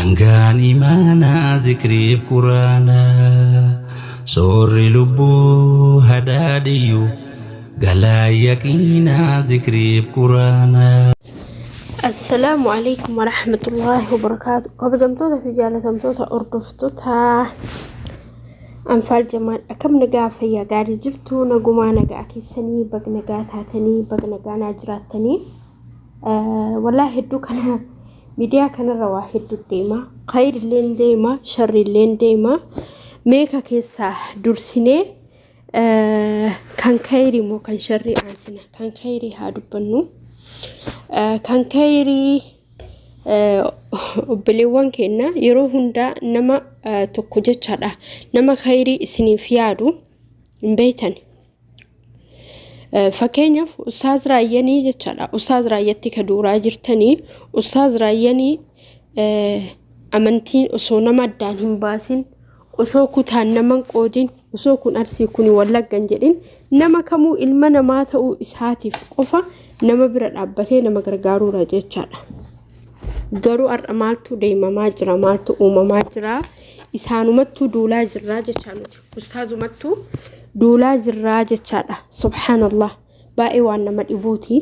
Dhangaan imaanaa zikriif quraanaa Soorri lubbuu hadaadiyyu Galaa yaqiinaa zikriif quraanaa. Assalaamu alaikum warahmatullaahi wabarakaatu. Kabajamtoota fi jaalatamtoota hordoftoota Anfaal Jamaal akkam nagaa fayyaa gaarii jirtu nagumaa nagaa keessanii bag nagaa taatanii bag nagaa naa jiraattanii. Wallaahi hedduu kana miidiyaa kanarra waa hedduu deema. Khayrilleen deema, sharrilleen deema. Meeqa keessaa dursinee kan khayrii moo kan sharrii aansina? Kan khayrii haa dubbannu. Kan khayrii obboleewwan keenya yeroo hundaa nama tokko jechaadha. Nama khayrii isiniif yaadu hin beeytan. Fakkeenyaaf Ustaaz Raayyanii jechaadha. Ustaaz Raayyatti ka duuraa jirtanii Ustaaz Raayyanii amantiin osoo nama addaan hin baasin osoo kutaan nama hin qoodin osoo kun Arsii kun Wallagga hin jedhin nama kamuu ilma namaa ta'uu isaatiif qofa nama bira dhaabbatee nama gargaaruudha jechaadha. Garuu har'a maaltu deemamaa jira maaltu uumamaa jira isaanumattuu duulaa jirraa jechaa nuti. Ustaazumattu duulaa jirraa jechaadha. Subhaanallah. Baay'ee waan nama dhibuuti.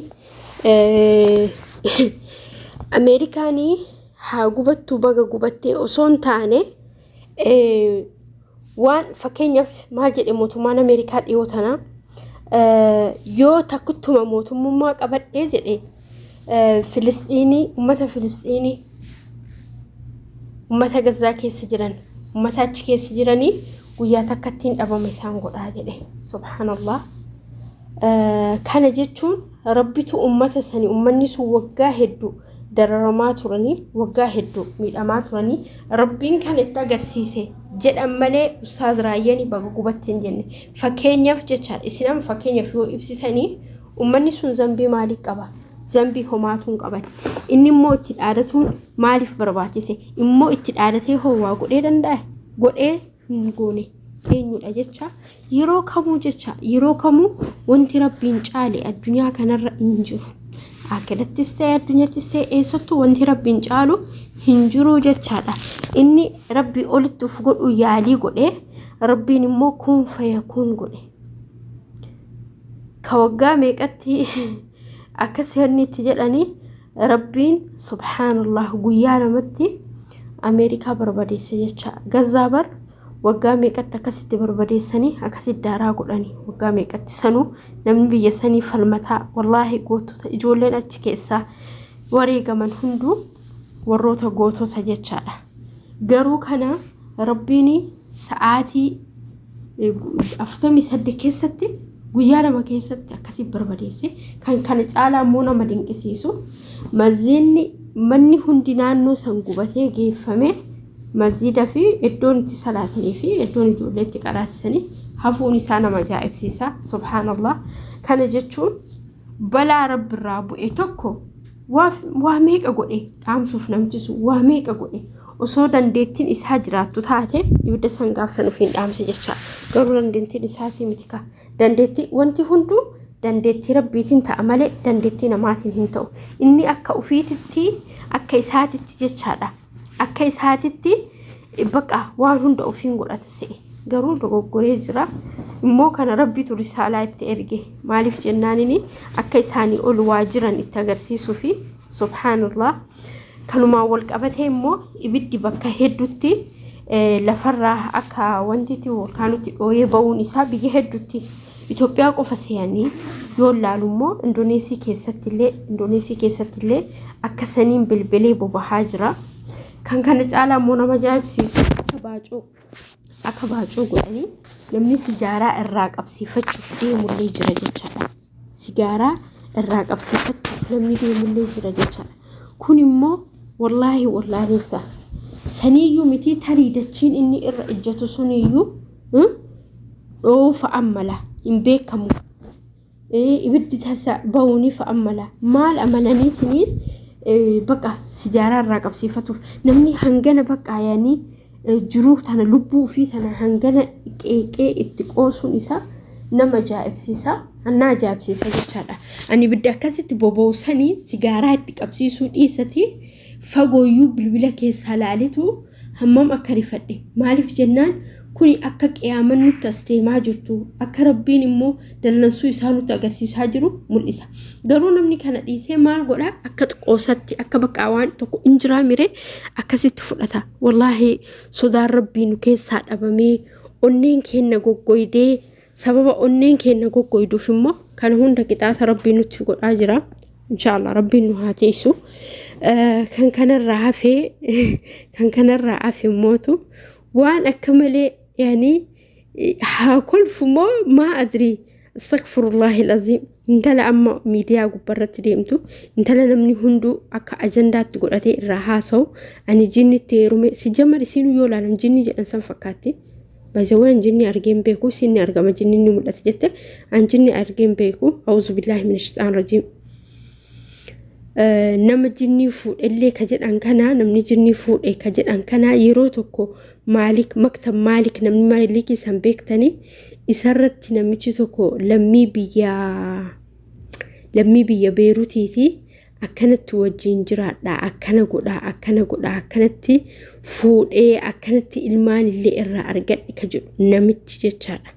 Ameerikaanii haa gubattu baga gubattee osoo hin taane waan fakkeenyaaf maal jedhe mootummaan Ameerikaa dhiyoo tana yoo takkuttuma mootummummaa qabadhee jedhe Filisxiinii ummata Filisxiinii ummata Gazzaa keessa jiran ummata achi keessa jiranii guyyaa takkattiin dhabama isaan godhaa jedhe subhaanallah kana jechuun rabbitu ummata sani ummanni sun waggaa hedduu dararamaa turanii waggaa hedduu miidhamaa turanii rabbiin kan itti agarsiise jedhan malee ustaaz raayyani baga gubatte hin jenne fakkeenyaaf jechaadha isin amma fakkeenyaaf yoo ibsitanii Ummanni sun zambii maalii qaba? Zambii homaatuu hin qaban. Inni immoo itti dhaadatuun maaliif barbaachise? Immoo itti dhaadatee hoo waa godhee danda'a? Godhee hin goone. Eenyudha jecha yeroo kamuu jecha yeroo kamuu wanti rabbiin caale addunyaa kanarra hin jiru. Akkirattis ta'e addunyattis ta'e eessattuu wanti rabbiin caalu hin jiru jechaadha. Inni rabbii olitti of godhu yaalii godhee rabbiin immoo kun fayakuun godhe. Ka waggaa meeqatti akka seerni itti jedhanii rabbiin subhaanallah guyyaa lamatti Ameerikaa barbadeesse jecha gazzaa bar waggaa meeqatti akkasitti barbadeessanii akkasitti daaraa godhanii waggaa meeqatti sanuu namni biyya sanii falmataa wallaahi gootota ijoolleen achi keessaa wareegaman hunduu warroota gootota jechaadha garuu kana rabbiin sa'aatii 48 keessatti guyyaa 2 keessatti akkasii barbadeesse kan kana caalaa immoo nama dinqisiisu masjiidni manni hundi naannoo san gubatee geeffame masjiida fi iddoon itti salaatanii fi iddoon ijoollee itti qaraasisanii hafuun isaa nama ajaa'ibsiisa subhaanallah kana jechuun balaa rabbirraa bu'e tokko waa meeqa godhe dhaamsuuf namichi sun waa meeqa godhe osoo dandeettiin isaa jiraattu taate ibidda san gaafsan ofiin dhaamse jecha garuu dandeettiin isaatii miti ka dandeettii wanti hunduu dandeettii rabbiitiin ta'a malee dandeettii namaatiin hin ta'u inni akka ofiititti akka isaatitti jechaadha akka isaatitti baqa waan hunda ofiin godhata se'e garuu dogoggoree jira immoo kana rabbitu risaalaa itti erge maaliif jennaanini akka isaanii ol waa jiran itti agarsiisuu fi subhaanallah kanumaan wal qabatee immoo ibiddi bakka hedduutti lafarraa akka wantitti volkaanotti dhooyee ba'uun isaa biyya hedduutti Itoophiyaa qofa seeyanii yoo ilaalu immoo Indoneesii keessatti illee Indoneesii keessatti illee akka saniin bilbilee bobahaa jira. Kan kana caalaa immoo nama ajaa'ibsiisu akka baacoo akka baacoo godhanii namni sijaaraa irraa qabsiifachuuf deemullee jira jechaadha. Sigaaraa irraa qabsiifachuuf namni deemullee jira jechaadha. Kun immoo wallaahi wallaalinsa. Saniiyyuu miti tarii dachiin inni irra ejjatu suniyyuu dhoo'uu fa'aan mala hin beekamu. Ibiddi tasa ba'uunii fa'aan mala maal amananiitiin baqa sijaaraa irraa qabsiifatuuf namni hangana baqa yaanii jiruu tana lubbuu ofii tana hangana qeeqee itti qoosuun isaa nama ajaa'ibsiisa. Annaa ajaa'ibsiisa jechaadha. Ani ibidda akkasitti boba'u sanii sigaaraa itti qabsiisuu dhiisatii Fagooyyuu bilbila keessaa laaletu hammam akka rifadhe. Maaliif jennaan, kuni akka qiyaaman nutti as deemaa jirtu, akka Rabbiin immoo dallansuu isaa nutti agarsiisaa jiru mul'isa. Garuu namni kana dhiisee maal godha? Akka qoosatti, akka bakka waan tokko hin jiraa miree akkasitti fudhata. Wallaahi, sodaan Rabbii nu keessaa dhabamee, onneen keenya goggoydee, sababa onneen keenya goggoyduuf immoo kana hunda qixaata Rabbii nutti godhaa jira. Inshaallah, Rabbiin nu haa teessu. Kan kanarraa hafe mootu waan akka malee, yaani, haa kolfu moo maa adrii. Astagfirullahi alazim. Intala amma miidiyaa gubbarratti deemtu, intala namni hunduu akka ajandaatti godhatee irraa haasa'u, ani jinnitti heerume si jamar. Isiinuu yoo ilaalan jinni jedhan san fakkaatti. Baay'ee jinni argeen beeku, isin argama, jinni ni mul'ata jette. An jinni argeen beeku. Auzu billaahi mina shaytaan rajiim. Nama jinnii fuudhellee ka jedhan kana, namni jinnii fuudhe ka jedhan kana, yeroo tokko Maalik, Maktab Maalik, namni Maalikii san beektanii, isarratti namichi tokko lammii biyya Beerutiiti, akkanatti wajjin jiraadha, akkana godha, akkana godha, akkanatti fuudhee, akkanatti ilmaan illee irraa argadhe ka jedhu namichi jechaadha.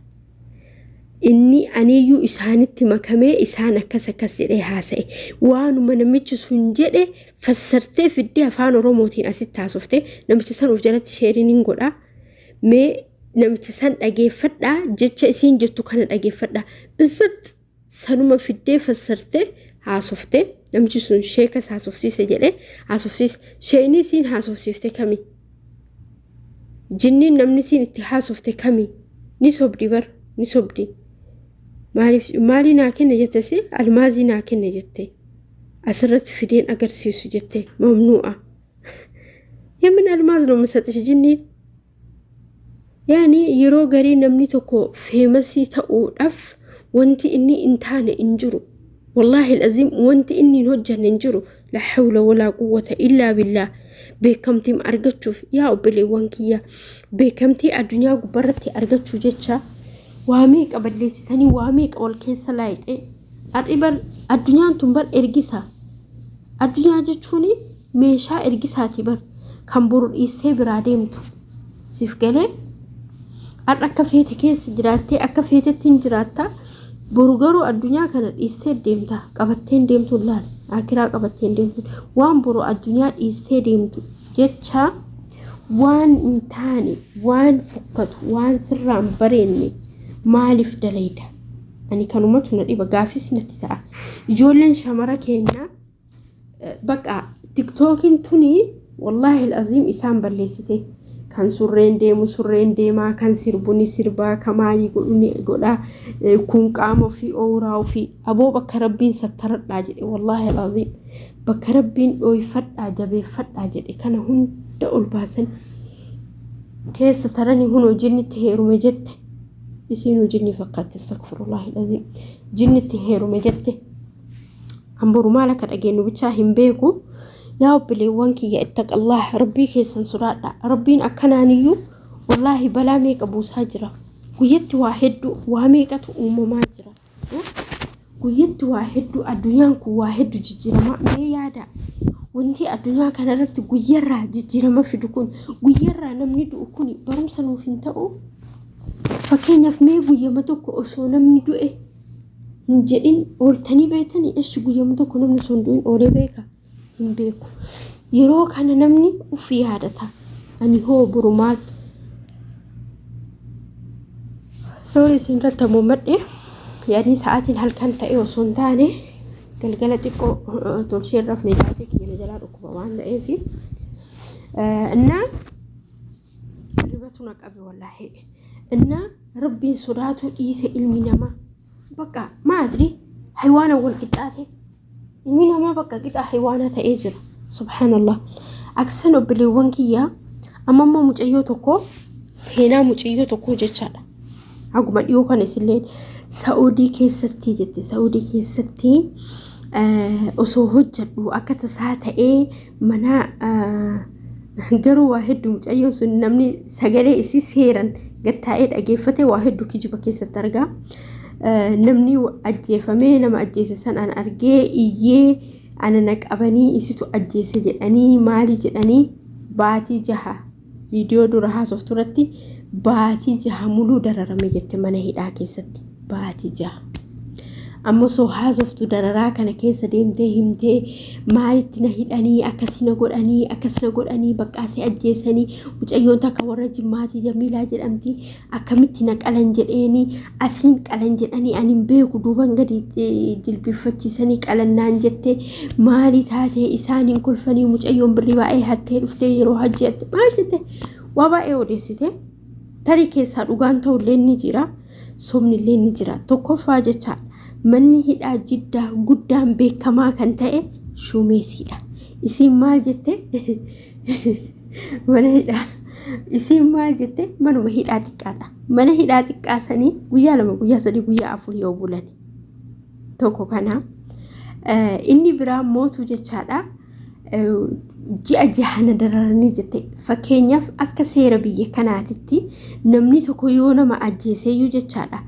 Inni aniyyuu isaanitti makamee, isaan akkas akkas jedhee haasa'e. Waanuma namichi sun jedhe fassartee fiddee afaan Oromootiin asitti haasofte. Namicha san of jalatti sheeriin hin godha. Mee namicha san dhageeffadhaa, jecha isiin jettu kana dhageeffadhaa. Bizabt sanuma fiddee fassartee haasofte. Namichi sun sheekas haasofsiise jedhee haasofsiise. Sheeyni isiin haasofsiifte kami? Jinniin namni isiin itti haasofte kami? Ni sobdi bar, ni sobdi. Maaliif maalii naa kenne jette? Si almaazii naa kenne jette, asirratti fideen agarsiisu jette. Mamnuu'a. የምን አልማዝ ነው የምሰጥሽ jinniin? Yaani, yeroo garii namni tokko famous ta'uudhaaf wanti inni hin taane hin jiru. Wallaahi alazim, wanti inni hin hojjanne hin jiru. La hawla walaa quwwata illaa billah. Beekamtii argachuuf, yaa obboleewwan kiyya, beekamtii addunyaa gubbarratti argachuu jecha waa meeqa balleessitanii, waa meeqa wal keessa laayixee. Har'i bar addunyaan tun bar ergisa. Addunyaa jechuun meeshaa ergisaati bar, kan boru dhiissee biraa deemtu. Siif galee? Har'a akka feete keessa jiraattee, akka feetetti hin jiraatta. Boru garuu addunyaa kana dhiissee deemta. Qabatteen deemtu laal. Akiraa qabatteen deemtu. Waan boru addunyaa dhiissee deemtu jecha waan hin taane, waan fokkatu, waan sirraan bareenne maaliif dalayda? Ani kanumatu na dhiba, gaafis natti ta'a. Ijoolleen shamara keenyaa bakka TikTokiin tuni, wallaahi alazim, isaan balleessite. Kan surreen deemu surreen deemaa, kan sirbu ni sirbaa, kan maalii godhu ni godhaa. Kun qaama ofii ooraa ofii aboo bakka Rabbiin sattaradhaa jedhe, wallaahi alazim, bakka Rabbiin dhooyfadhaa jabeeffadhaa jedhe kana hunda ol baasan keessa taranii hunoo jinnitti heerume jette. Isiinuu jinni fakkaatti. Astagfirullahi alazim. Jinnitti heerume jette. Hamboru maal akka dhageenyu bichaa hin beeku. Yaa obboleewwan kiyya, ittaqallah, Rabbii keessan sodaadha. Rabbiin akkanaaniyyuu, wallaahi, balaa meeqa buusaa jira. Guyyatti waa hedduu, waa meeqatu uumamaa jira. Guyyatti waa hedduu, addunyaan kun waa hedduu jijjiirama. Mee yaada, wanti addunyaa kanarratti guyyarraa jijjiirama fidu kun, guyyarraa namni du'u kun barumsa nuuf hin ta'u? Fakkeenyaaf, mee guyyama tokko osoo namni du'e hin jedhin ooltanii beektanii? Eshi, guyyama tokko namni osoo hin du'in oolee beeka? Hin beeku. Yeroo kana namni uf yaadata. Ani hoo boru maal? Sorry, isin irratti ammoo yaadni sa'aatiin halkan ta'e osoo hin taane galgala xiqqoo tolchee rafne jaatee kiyya jalaa dhukkuba waan ta'eef innaa ribatu na qabe, wallaahi. Innaa Rabbiin sodaatuu dhiise ilmi namaa. Bakka maadri haywaana wal qixxaate, ilmi namaa bakka qixa haywaanaa ta'ee jira. Subhaanallah. Aksan obboleewwan kiyyaa, amma immoo mucayyoo tokko, seenaa mucayyoo tokko jechaadha. Haguma dhiyoo kana isillee Sa'uudii keessatti jette, Sa'uudii keessatti osoo hojjedhu akka tasaa ta'ee mana garuu waa hedduu mucayyoon sun, namni sagalee isii seeran gattaa'ee dhageeffate waa hedduu kijiba keessatti argaa. Namni ajjeefamee, nama ajjeese san an argee iyyee. Ana na qabanii isitu ajjeese jedhanii maali jedhanii baatii 6 viidiyoo dura haasoftu irratti baatii 6 muluu dararame jette mana hidhaa keessatti baatii 6. Amma osoo haasoftu dararaa kana keessa deemtee himtee maalitti na hidhanii akkasii na godhanii akkas na godhanii baqqaasee ajjeesanii mucayyoon takka warra Jimmaatii Jamiilaa jedhamti akkamitti na qalan jedheeni asiin qalan jedhanii ani hin beeku duuban gadi jilbiiffachiisanii qalan naan jette maalii taatee isaan hin kolfanii mucayyoon birrii baay'ee hattee dhuftee yeroo hajji hatte maal jette waa baay'ee odeessite tarii keessaa dhugaan ta'ullee ni jira sobnillee ni jira tokkoffaa jechaadha manni hidhaa Jiddaa guddaan beekamaa kan ta'e Shuumeesiidha isiin maal jette mana hidhaa isiin maal jette manuma hidhaa xiqqaadha mana hidhaa xiqqaa sanii guyyaa 2 guyyaa 3 guyyaa 4 yoo bulan tokko kana inni biraa mootu jechaadha ji'a 6 na dararanii jette fakkeenyaaf akka seera biyya kanaatitti namni tokko yoo nama ajjeeseeyyuu jechaadha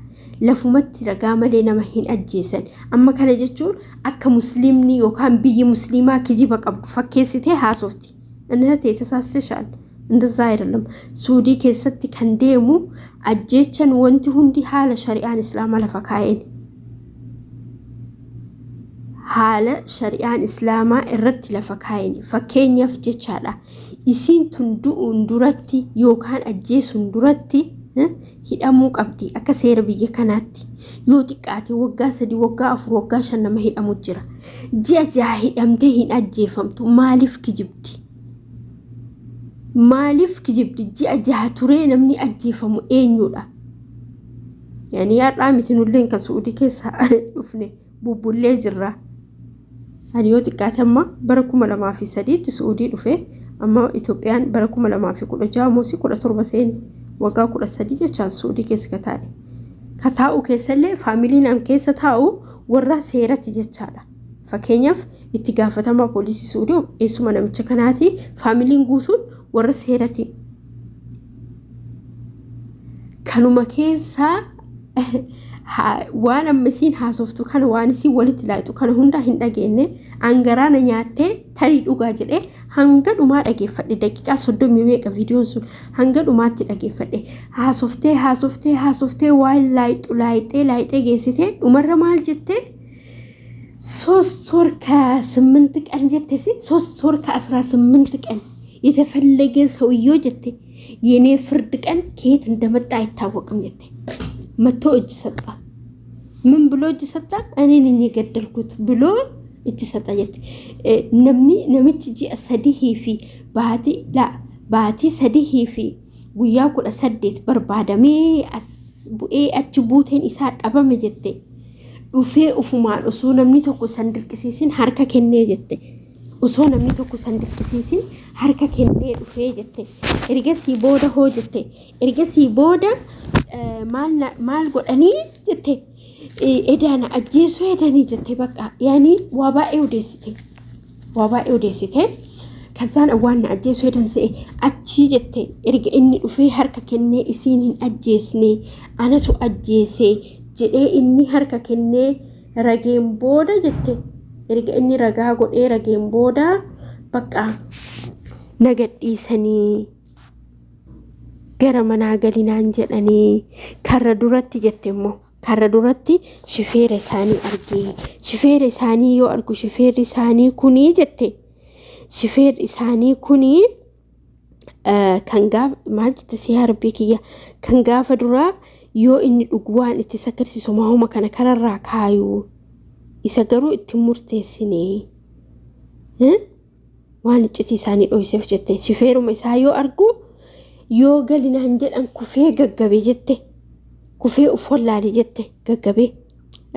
lafumatti ragaa malee nama hin ajjeesan amma kana jechuun akka musliimni yookaan biyyi musliimaa kijiba qabdu fakkeessitee haasofti inni ta'e tasaasteshaal እንደዛ አይደለም Suudii keessatti kan deemu ajjeechan wanti hundi haala shari'aan islaamaa lafa kaa'een haala shari'aan islaamaa irratti lafa kaa'een fakkeenyaaf jechaadha isiin tun du'uun duratti yookaan ajjeesuun duratti hidhamuu qabdi akka seera biyya kanaatti yoo xiqqaate waggaa 3 waggaa 4 waggaa 5 nama hidhamu jira ji'a 6 hidhamtee hin ajjeefamtu maaliif kijibdi maaliif kijibdi ji'a 6 turee namni ajjeefamu eenyudha yani har'aa miti nulleen kan Su'uudii keessa dhufne bubbullee jirra ani yoo xiqqaate amma bara 2003tti Su'uudii dhufe amma Itoophiyaan bara 2016 moosii 17 seenne waggaa 13 jechaan Su'uudii keessa ka taa'e ka taa'u keessallee faamiliin an keessa taa'u warra seeratti jechaadha fakkeenyaaf itti gaafatamaa poolisii Su'uudii eessuma namicha kanaati faamiliin guutuun warra seerati kanuma keessaa waan amma isiin haasoftu kana waan isiin walitti laayixu kana hundaa hin dhageenye angaraana nyaattee tarii dhugaa jedhee hanga dhumaa dhageeffadhe daqiiqaa 30 meeqa viidiyoon sun hanga dhumaatti dhageeffadhe haasoftee haasoftee haasoftee waan laayixu laayixee laayixee geessitee dhumarra maal jettee ሶስት ወር ከስምንት ቀን jette ሲ 3 ወር ከ18 ቀን የተፈለገ ሰውየው jette የኔ ፍርድ ቀን ከየት እንደመጣ አይታወቅም jette መጥቶ እጅ ሰጣ። ምን ብሎ እጅ ሰጣ? እኔ ነኝ የገደልኩት ብሎ እጅ ሰጣ jette namni namichi ji'a sadihii fi baatii la baatii sadihii fi guyyaa 18 barbaadamee as bu'ee achi buuteen isaa dhabame jette dhufee ufumaan osoo namni tokko san dirqisiisin harka kennee jette osoo namni tokko san dirqisiisin harka kennee dhufee jette ergasii booda hoo jette ergasii booda maal godhanii jette edaana ajjeesuu edanii jette bakka yaani waa baay'ee odeessite waa baay'ee odeessite kazaan waan na ajjeesuu edan se'e achii jette erga inni dhufee harka kennee isiin hin ajjeesne anatu ajjeese jedhee inni harka kennee rageen booda jette erga inni ragaa godhee rageen booda bakka na gadhiisanii gara manaa galinaan jedhanii karra duratti jette immoo karra duratti shifeera isaanii argee shifeera isaanii yoo argu shifeerri isaanii kunii jette shifeerri isaanii kunii kan gaafa maal jette si harbii kiyya kan gaafa duraa yoo inni dhugu waan itti sakarsiisu maahuma kana kararraa kaayuu isa garuu itti murteessine waan iccitii isaanii dhohiseef jette shifeeruma isaa yoo argu yoo galinaan jedhan kufee gaggabe jette kufee uf wallaale jette gaggabe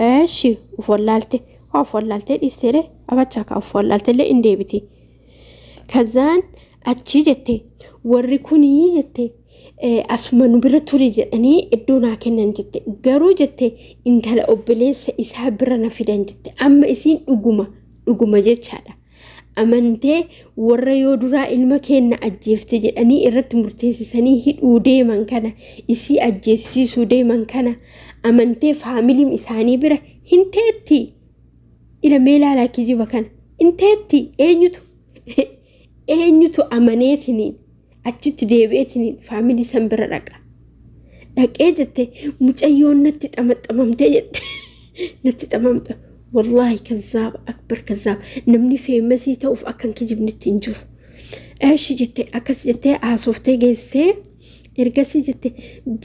eeshi uf wallaalte waa uf wallaaltee dhiisteere abachaa ka uf wallaalte illee in deebiti kazaan achi jette warri kunii jette asuma nu bira turi jedhanii iddoo naa kennan jette garuu jette intala obboleessa isaa bira na fidan jette amma isiin dhuguma dhuguma jechaadha amantee warra yoo duraa ilma keenna ajjeefte jedhanii irratti murteessisanii hidhuu deeman kana isii ajjeesisuu deeman kana amantee faamiliin isaanii bira hin teetti ila mee ilaalaa kijiba kana Inteetti eenyutu eenyutu amaneetiniin achitti deebi'eetiniin faamilii san bira dhaqa. Dhaqee jette mucayyoon natti xamaxamamtee jette natti xamamta. Wallaahi kazzaaba akbar kazzaaba namni famous ta'uuf akka hin kijibnetti hin jiru. Eeshi jette akkas jettee haasoftee geessee ergasii jette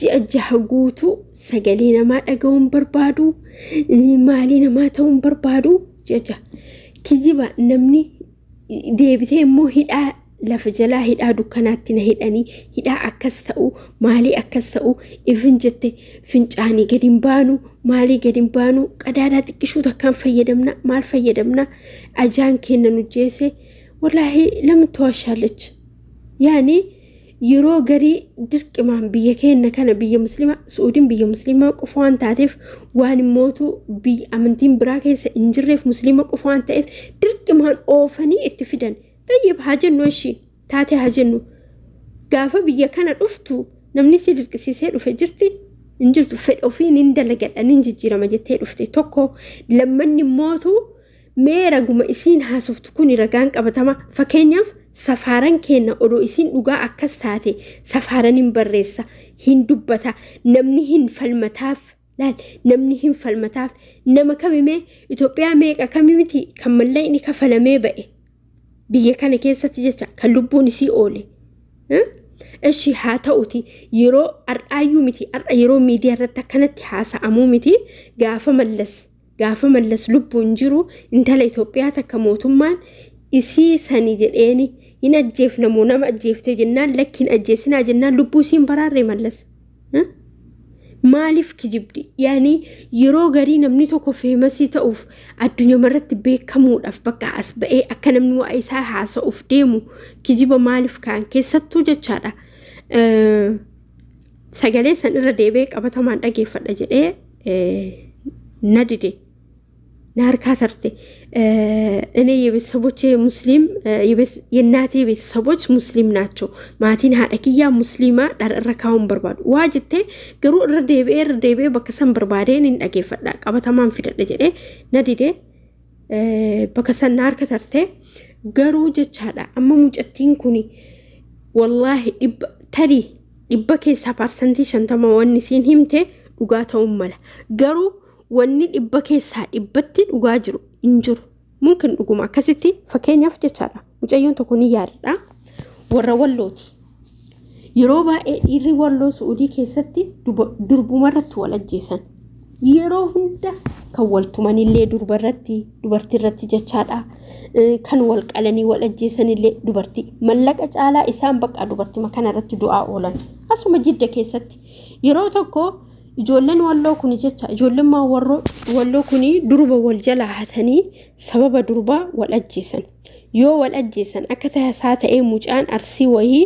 ji'a 6 guutuu sagalee namaa dhaga'uun barbaadu, maalii namaa ta'uun barbaadu ji'a 6. Kijiba namni deebitee immoo hidhaa lafa jalaa hidhaa dukkanaatti na hidhanii hidhaa akkas ta'u maalii akkas ta'u ifin jette fincaanii gadi hin baanu maalii gadi hin baanu qadaadaa xiqqishuu takkaan fayyadamna maal fayyadamna ajaan kenna nu jeese wallaahi lamni to'ashaalech yaani yeroo garii dirqimaan biyya keenya kana biyya muslimaa Su'uudiin biyya muslimaa qofa waan taateef waan immootu biyya amantiin biraa keessa hin jirreef muslima qofa waan ta'eef dirqimaan oofanii itti fidan. Tayyib haa jennu ishii taate haa jennu gaafa biyya kana dhuftu namni si dirqisiisee dhufe jirti hin jirtu fedha ofiin hin dalagadha hin jijjiirama jettee dhufte tokko lammanni immootu mee raguma isiin haasoftu kun ragaan qabatama fakkeenyaaf safaaran kenna odoo isiin dhugaa akkas taate safaaran hin barreessa hin dubbata namni hin falmataaf laal namni hin falmataaf nama kamimee Itoophiyaa meeqa kamimiti kan mallaqni kafalamee ba'e biyya kana keessatti jecha kan lubbuun isii oole. Eshi haa ta'uti yeroo har'aayyuu miti har'a yeroo miidiyaa irratti akkanatti haasa'amuu miti gaafa Mallas lubbuun jiru intala Itoophiyaa takka mootummaan isii sani jedheeni hin ajjeefnamoo nama ajjeeftee jennaan lakki hin ajjeesinaa jennaan lubbuu isiin baraarree Mallas. Maaliif kijibdi? Yaani yeroo garii namni tokko famous ta'uuf addunyaa irratti beekamuudhaaf bakka as ba'ee akka namni waa'ee isaa haasa'uuf deemu kijiba maaliif ka'an keessattuu jechaadha. Sagalee san irra deebi'ee qabatamaan dhageeffadha jedhee na dide. Na harkaa tarte. እኔ የቤተሰቦቼ ሙስሊም የእናቴ ቤተሰቦች ሙስሊም ናቸው maatiin haadha kiyyaa musliimaa dhara irra kaa'uun barbaadu waa jettee garuu irra deebi'ee irra deebi'ee bakka san barbaadeen hin dhageeffadha qabatamaan fidadha jedhee na dide bakka san na harka tarte garuu jechaadha amma mucattiin kun wallaahi dhibba tarii dhibba keessaa 50% wanni isiin himte dhugaa ta'uun mala garuu wanni dhibba keessaa dhibbatti dhugaa jiru hin jiru. Mumkin dhuguma akkasitti fakkeenyaaf jechaadha. Mucayyoon tokko ni yaadadha. Warra Wallooti. Yeroo baay'ee dhiirri Walloo Su'uudii keessatti durbumarratti wal ajjeesan. Yeroo hunda kan wal tumanillee durbarratti dubartiirratti jechaadha. Kan wal qalanii wal ajjeesanillee dubartii. Mallaqa caalaa isaan bakka dubartii kanarratti du'aa oolan. Asuma Jidda keessatti yeroo tokko ijoolleen Walloo kuni jecha ijoolleen Walloo kuni durba wal jalaa hatanii sababa durbaa wal ajjeesan. Yoo wal ajjeesan akka tasaa ta'ee mucaan Arsii wayii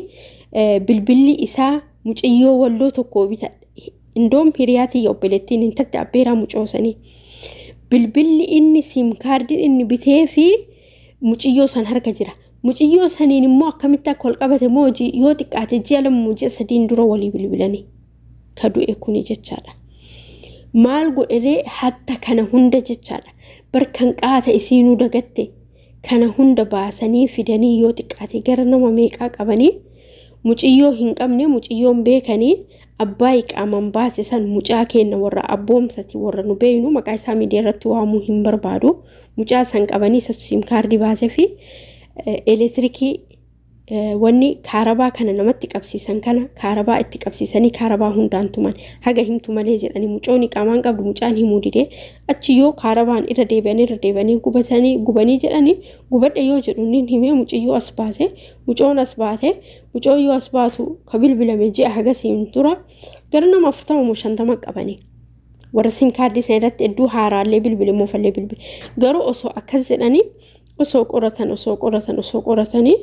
bilbilli isaa mucayyoo Walloo tokko bita. Indoom hiriyaa tiyya obboleettiin intalti abbeeraa mucoosanii. Bilbilli inni SIM kaardiin inni bitee fi mucayyoo san harka jira. Mucayyoo saniin immoo akkamitti akka wal qabate moo yoo xiqqaate ji'a 2 ji'a 3 dura walii bilbilanii. Ka du'e kuni jechaadha. Maal godheree hatta kana hunda jechaadha. Barkan qaata isiinuu dagatte kana hunda baasanii fidanii yoo xiqqaate gara nama meeqaa qabanii muciyyoo hin qabne muciyyoon beekanii abbaa iqaaman baase san mucaa kenna warra abboomsati warra nu beeynu maqaa isaa miidiyaa irratti waamuu hin barbaadu. Mucaa san qabanii isa SIM kaardii baasee fi elektiriikii wanni kaarabaa kana namatti qabsiisan kana kaarabaa itti qabsiisanii kaarabaa hundaan tuman haga himtu malee jedhanii mucoon qaamaan qabdu mucaan himuu didee achi yoo kaarabaan irra deebi'anii gubatanii gubanii jedhanii gubadhe yoo jedhu inni himee muciyyoo as baase mucoon as baate mucoon yoo as baatu ka bilbilame ji'a hagasiin dura gara nama 40 moo 50 qabanii warra SIM kaardii sana irratti hedduu haaraallee bilbile moofallee bilbile garuu osoo akkas jedhanii osoo qoratan osoo qoratan osoo qoratanii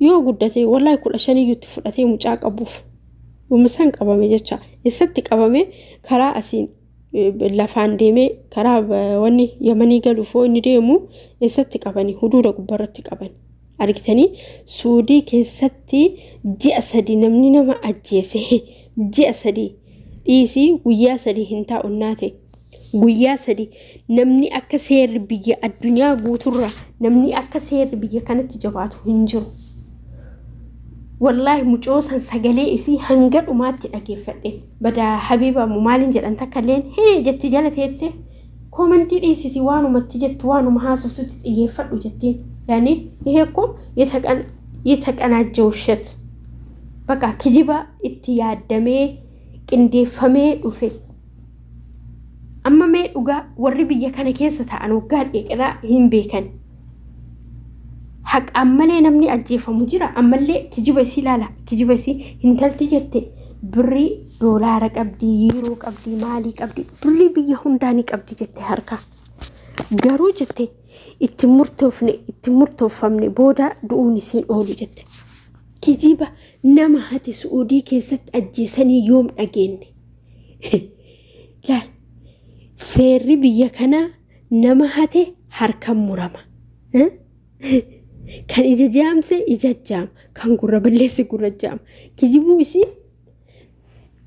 yoo guddate wallaahi 15 iyyuutti fudhatee mucaa qabuuf san qabame jecha eessatti qabame karaa asiin lafaan deemee karaa wanni Yamanii galuuf yoo inni deemu eessatti qabani huduuda gubbaarratti qabani argitanii Suudii keessatti ji'a 3 namni nama ajjeese ji'a 3 dhiisii guyyaa 3 hin taa'u naate Guyyaa 3 namni akka seerri biyya addunyaa guuturra namni akka seerri biyya kanatti jabaatu hin jiru. Wallaahi mucoo san sagalee isii hanga dhumaatti dhageeffadhe. Badaa Habiiba moo maaliin jedhan takka illeen hee jetti jala teette koomantii dhiisiti waanumatti jettu waanuma haasoftutti xiyyeeffadhu jettiin. Yaani ይሄ እኮ የተቀናጀ ውሸት በቃ kijiba itti yaaddamee qindeeffamee dhufe. Amma mee dhugaa warri biyya kana keessa ta'an waggaa dheeraa hin beekan. Haqaan malee namni ajjeefamu jira. Ammallee kijiba isii ilaala. Kijiba isii intalti jette birrii doolaara qabdi, yiiroo qabdi, maalii qabdi, birrii biyya hundaa ni qabdi jette harkaa. Garuu jette itti murtoofne itti murtoofamne booda du'uun isiin oolu jette. Kijiba nama hate Su'uudii keessatti ajjeesanii yoom dhageenne? Laal seerri biyya kanaa nama hate harkaan murama. Kan ija jaamse ija jaama. Kan gurra balleesse gurra jaama. Kijibuu isii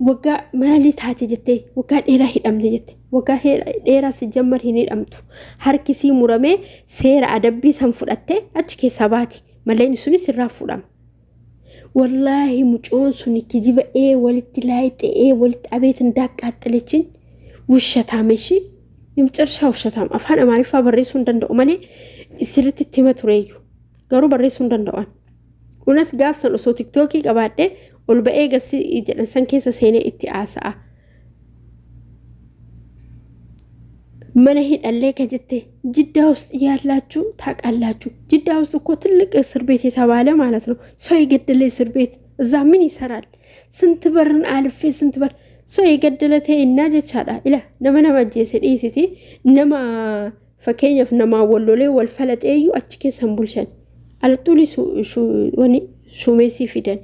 waggaa maalii taate jettee waggaa dheeraa hidhamte jette. Waggaa dheeraa si jammar hin hidhamtu. Harki isii muramee seera adabbii san fudhattee achi keessaa baati. Malleen sunis irraa fuudhama. Wallaahi mucoon suni kijiba ee walitti laayixxe ee walitti abeet እንዳቃጠለችኝ ውሸታም እሺ የመጨረሻ ውሸታም afaan Amaariffaa barreessuu hin danda'u malee sirriitti itti hima tureeyyu garuu barreessuu hin danda'an. Unas gaafsan osoo tiktookii qabaadhee ol ba'ee gasii jedhan san keessa seenee itti haasa'a. Mana hidhallee ka jette ጅዳ ውስጥ ያላችሁ ታውቃላችሁ። ጅዳ ውስጥ እኮ ትልቅ እስር ቤት የተባለ ማለት ነው። ሰው የገደለ እስር ቤት እዛ ምን ይሰራል? ስንት በርን አልፌ ስንት በር ሰው የገደለ ተይና jechaadha. Ila nama nama ajjeese dhiisiti nama fakkeenyaaf namaa wallolee wal falaxeeyyuu achi keessan bulchan. Alxuuli wani shumeesii fidan.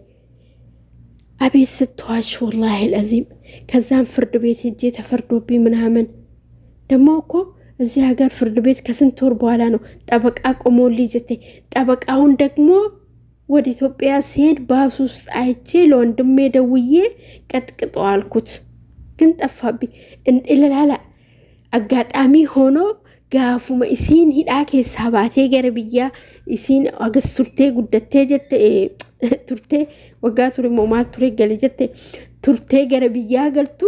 አቤት ስትዋሽ ወላሂ ለዚም ከዛም ፍርድ ቤት ሄጄ ተፈርዶብኝ ምናምን ደግሞ እኮ እዚህ ሀገር ፍርድ ቤት ከስንት ወር በኋላ ነው ጠበቃ ቆሞልኝ ጀቴ ጠበቃውን ደግሞ ወደ ኢትዮጵያ ሲሄድ ባስ ውስጥ አይቼ ለወንድሜ ደውዬ ቀጥቅጦ አልኩት፣ ግን ጠፋብኝ። እለላላ አጋጣሚ ሆኖ gaafuma isiin hidhaa keessaa baatee gara biyyaa isiin agas turtee guddattee jette turtee waggaa ture immoo maal ture gale jette turtee gara biyyaa galtu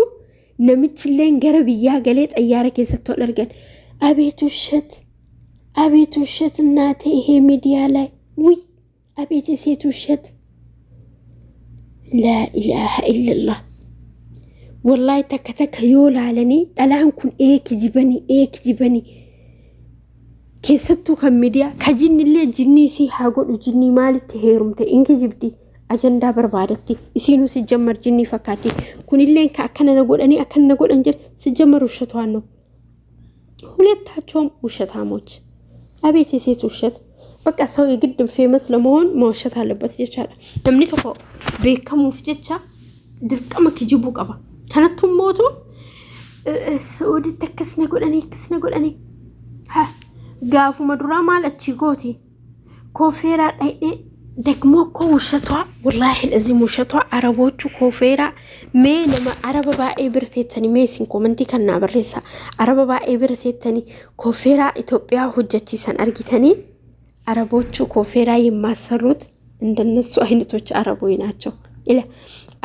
namichilleen gara biyyaa galee xayyaara keessatti wal argan. አቤት ውሸት፣ አቤት ውሸት እናቴ! ይሄ ሚዲያ ላይ ውይ፣ አቤት የሴት ውሸት! ላኢላሃ ኢለላህ ወላሂ takka takka yoo laalanii dhalaan kun ee kijibanii ee kijibanii keessattuu kan miidiyaa ka jinnillee jinnii isii haa godhu jinnii maalitti heerumte in kijibdi ajandaa barbaadatti isiinuu si jammar jinnii fakkaatti kunilleen ka akkana na godhanii akkana na godhan jedhe si jammar ውሸቷን ነው። ሁለታቸውም ውሸታሞች። አቤት የሴት ውሸት! በቃ ሰው የግድ famous ለመሆን መዋሸት አለበት jechaadha. Namni tokko beekamuuf jecha dirqama kijibuu qaba. Kanattu mootu Suuditti akkas na godhanii akkas na godhanii gaafuma duraa maal achii gooti koofeeraa dhayidhee ደግሞ እኮ ውሸቷ ወላሂ ለዚህም ውሸቷ አረቦቹ ኮፌራ mee nama araba baay'ee bira teettanii mee isin koomantii kan naa barreessa araba baay'ee bira teettanii koofeeraa Itoophiyaa hojjechiisan argitanii አረቦቹ ኮፌራ የማሰሩት እንደነሱ አይነቶች አረቦች ናቸው። ila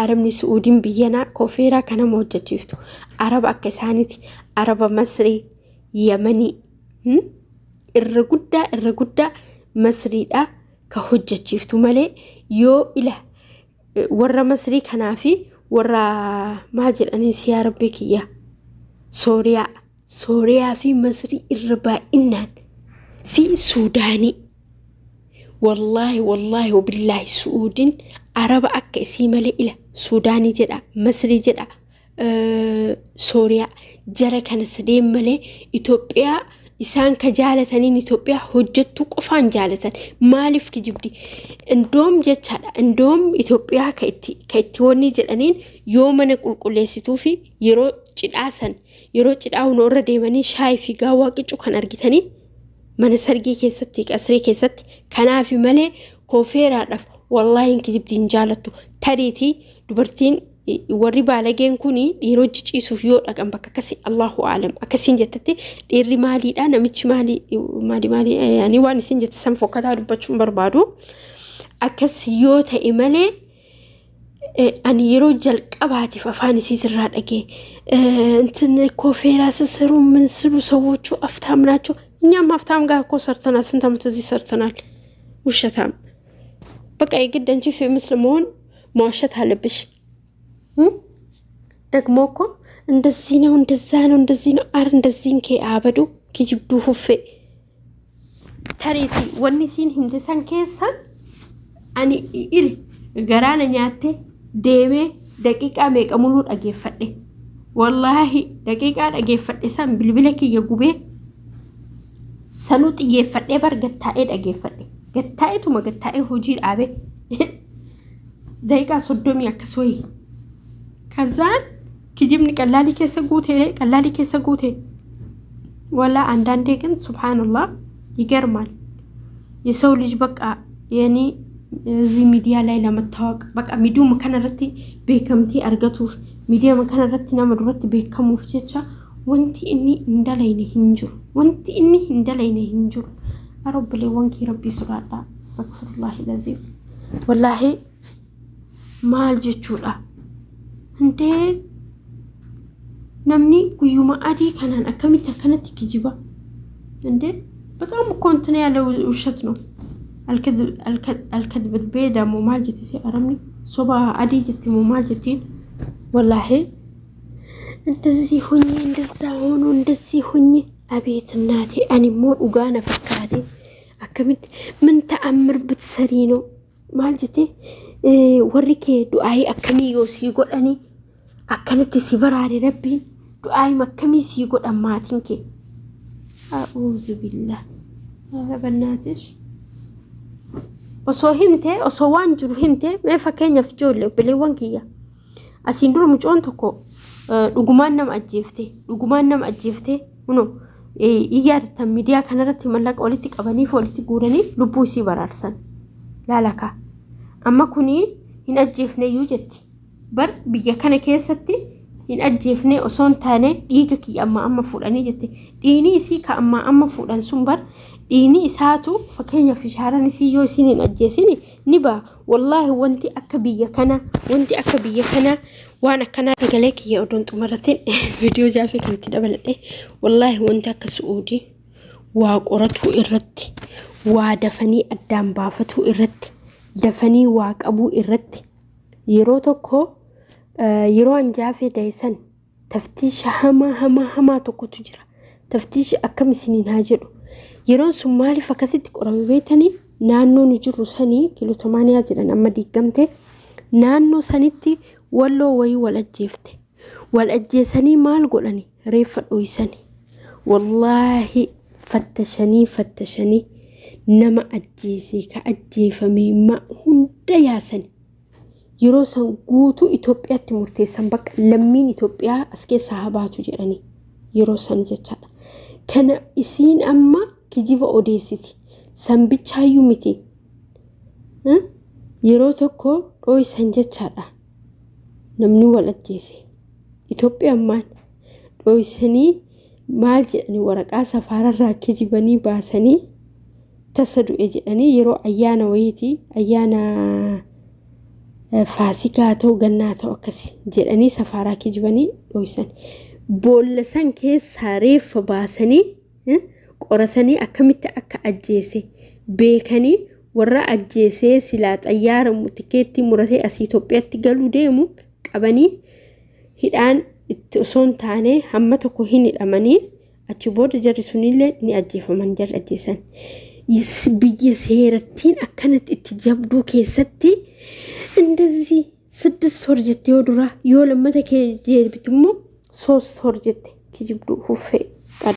arabni su'uudiin biyyanaa koofeeraa kanama hojjechiiftu araba akka isaaniiti araba Masrii, Yamanii irra guddaa irra guddaa Masriidha ka hojjechiiftu malee yoo ila warra Masrii kanaa fi warra maal jedhanii siyaa rabbii kiyya Sooriyaa Sooriyaa fi Masrii irra baay'inaan fi Suudaanii wallaahi wallaahi wabillaahi Su'uudiin araba akka isii malee ila Suudaanii jedha Masrii jedha Sooriyaa jara kana sadeen malee Itoophiyaa isaan ka jaalataniin Itoophiyaa hojjettuu qofaan jaalatan maaliif kijibdi indoom jechaadha indoom Itoophiyaa ka itti wanni jedhaniin yoo mana qulqulleessituu fi yeroo cidhaa san yeroo cidhaa hunoo irra deemanii shaayii fi gaawwaa qiccu kan argitanii mana sargii keessatti qasrii keessatti kanaafi malee koofeeraadhaaf wallaahi hin kijibdi hin jaalattu tariitii dubartiin Warri baalageen kun dhiira hojii ciisuuf yoo dhaqan bakka akkasii, Allahu aalam, akkasiin jettetti dhiirri maaliidha, namichi maali maali maali, ani waan isin jette san fokkataa dubbachuun barbaadu. Akkas yoo ta'e malee, ani yeroo jalqabaatiif afaan isiitirraa dhagee እንትን ኮፌራ ስሰሩ ምን ስሉ ሰዎቹ አፍታም ናቸው። እኛም ሀብታም ጋር እኮ ሰርተናል። ስንት ዓመት እዚህ ሰርተናል። ውሸታም፣ በቃ የግድ አንቺ famous ለመሆን መዋሸት አለብሽ። ደግሞ እኮ እንደዚህ ነው፣ እንደዛ ነው፣ እንደዚህ ነው። አር እንደዚህን kee አበዱ kijibduu huffee. Tareeti wanni isiin himte san keessa ani ili garaana nyaatte deemee daqiiqaa meeqa muluu dhageeffadhe. Wallaahi daqiiqaa dhageeffadhe san bilbila kiyya gubee sanuu xiyyeeffadhee bar gattaa'ee dhageeffadhe. Gattaa'eetuma gattaa'ee hojii dhaabe daqiiqaa 30 akkas wayii. Kazaan kijibni qallaalii keessa guutee, qallaalii keessa guute. ወላ አንዳንዴ ግን ሱብሃንአላህ ይገርማል። የሰው ልጅ በቃ የኔ እዚህ ሚዲያ ላይ ለመታወቅ፣ በቃ miidiyuma kanarratti beekamtii argatuuf, miidiyuma kanarratti nama duratti beekamuuf jecha wanti inni hin dalayne hin jiru. Wanti inni hin dalayne hin jiru. Ara obboleewwan kee, Rabbii sodaadhaa. Astaghfirullahi laziim. Wallaahi maal jechuudha? Hundee namni guyyuma adii kanaan akkamitti akkanatti kijiba? እንዴ፣ በጣም እኮ እንትን ያለ ውሸት ነው። Alkadib beeda moo maal jetti si arabni, soba adii jetti moo maal jettiin? Wallaahi እንደዚህ ሆኜ፣ እንደዛ ሆኖ፣ እንደዚህ ሆኜ፣ አቤት እናቴ። Ani immoo dhugaa na fakkaate. Akkamitti ምን ተአምር ብትሰሪ ነው, maal jette, warri kee du'aayii akkamii yoo sii godhanii akkanatti si baraare, Rabbiin du'aayii akkamii sii godhan maatiin kee? A'uuzu billah. በናትሽ osoo himte, osoo waan jiru himte. Mee fakkeenyaaf ijoollee, obboleewwan kiyya, asiin dura mucoon tokko dhugumaan nama ajjeefte, dhugumaan nama ajjeefte. Kuno iyyaadatan miidiyaa kanarratti mallaqa walitti qabaniif walitti guuranii lubbuu isii baraarsan. Laalakaa, amma kuni hin ajjeefne iyyuu jetti bar. Biyya kana keessatti hin ajjeefne osoo hin taane dhiiga kiyya amma amma fuudhanii jette. Dhiigni isii ka amma amma fuudhan sun bar dhiigni isaatu, fakkeenyaaf ishaaran isii yoo isiin hin ajjeesini ni ba'a. Wallaahi wanti akka biyya kana, wanti akka biyya kana waan akkanaa. Sagalee kiyya odoon xumuratiin viidiyoo jaafee kan itti dabaladhe. Wallaahi wanti akka Su'uudii waa qoratuu irratti, waa dafanii addaan baafatuu irratti, dafanii waa qabuu irratti, yeroo tokko yeroo an jaafee da'isan taftiisha hamaa hamaa hamaa tokkotu jira. Taftiisha akkam isiniin haa jedhu. Yeroon sun maaliif akkasitti qorame beektanii? Naannoo nu jirru sanii kiiloo 80 jedhan amma diigamte. Naannoo sanitti walloo wayii wal ajjeefte. Wal ajjeesanii maal godhani? Reeffa dhoysani. Wallaahi fattashanii fattashanii nama ajjeesee ka ajjeefame ma hunda yaasani. Yeroo san guutuu Itoophiyaatti murteessan, bakka lammiin Itoophiyaa as keessaa haa baatu jedhanii yeroo san jechaadha. Kana isiin amma kijiba odeessiti. Sanbichaayyuu miti. Yeroo tokko dhooysan jechaadha. Namni wal ajjeese. Itoophiyaan maal dhooysanii, maal jedhanii, waraqaa safaararraa kijibanii baasanii tasa du'e jedhanii, yeroo ayyaana wayiiti, ayyaana Faasikaa ta'u, gannaa ta'u, akkas jedhanii safaaraa kijibanii dhooysan. Boolla san keessaa reeffa baasanii qoratanii akkamitti akka ajjeese beekanii, warra ajjeesee silaa xayyaara tikeettii muratee asii Itoophiyaatti galuu deemu qabanii hidhaan itti osoo hin taane hamma tokko hin hidhamanii, achi booda jarri sunillee ni ajjeefaman, jarri ajjeesan. Biyya seerattiin akkanatti itti jabduu keessatti እንደዚህ 6 ወር jette yoo dura, yoo lammata kee deebitu immoo ሶስት ወር jette. Kijibduu huffee.